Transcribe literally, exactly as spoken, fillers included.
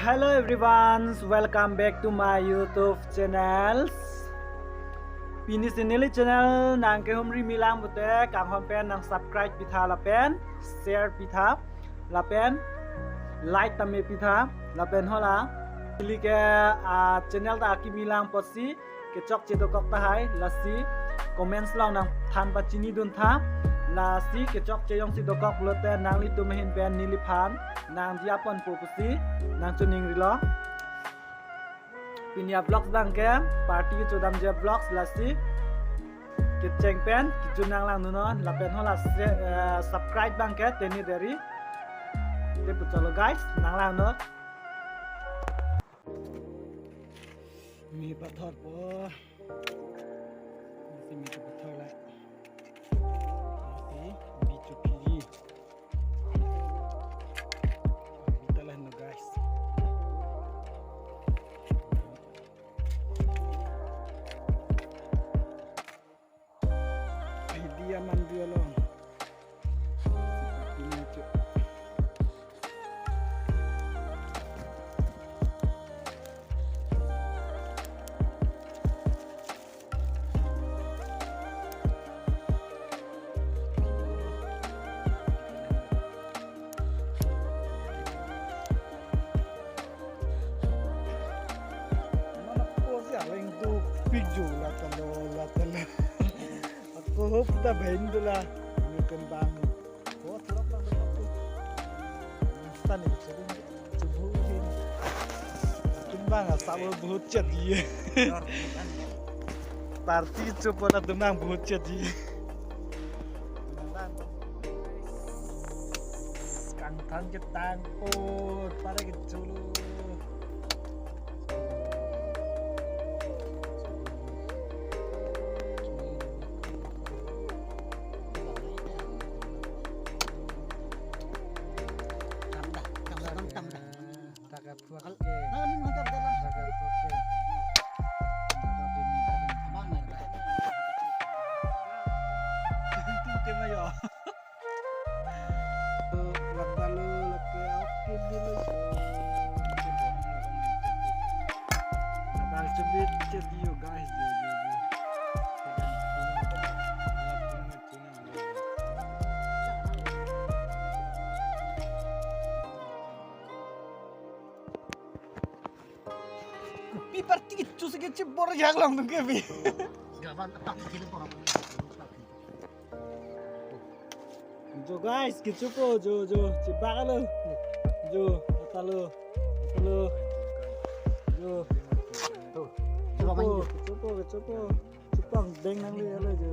Hello everyone, welcome back to my YouTube channel. Pini si neli channel nangkehumri milang pute kanghon pen nang subscribe pitha lapen share pitha lapen like tame pitha lapen hala neli ke, ah, channel ta akimi lang apotsi kechokche dokok tahai, lasi comments along nangthan pachini duntha, lasi kechokche jongsi dokok lote nanglitum ahin pen neliphan nangji apon po pusi nangchiningrilo. Pini a vlogs abang ke party kechodamji a vlogs, lasi kecheng pen kejun nanglang dunnon lapen hala se-, eh, subscribe abang ke teni deri. Te pu chalo guys, nanglang non. Mi pathor po. Isi mi pathor la. Isi bichu piji. Bita lah no guys. Idea mandu along. Ini cuk. Mana ko si aling tu piju la talo, la talo. Ako hop ta bhen dula. Ini kembang. Oh, tulak bang, tulak bang. Tani sering cubu hin. Kembang asal bahut chat ye. Party cubu la demang bahut chat ye. Kangthan ketang pur, pare kechulu. Taka phuak ke. Taka phuak ke. Taka bini bini. Tung ke mayo. Latalo lake api bilo. Abang cebit ke dia guys, dia, dia, dia. Kopi party kecho si kechebor jak lang tung ke bi. Gaban atak kiri porang. Jo guys, kecho po, jo, jo, chebak alo. Jo, atalo, atalo. Jo. Tuh, coba main. Kecho po, kecho po. Chupang deng nangle alo jo.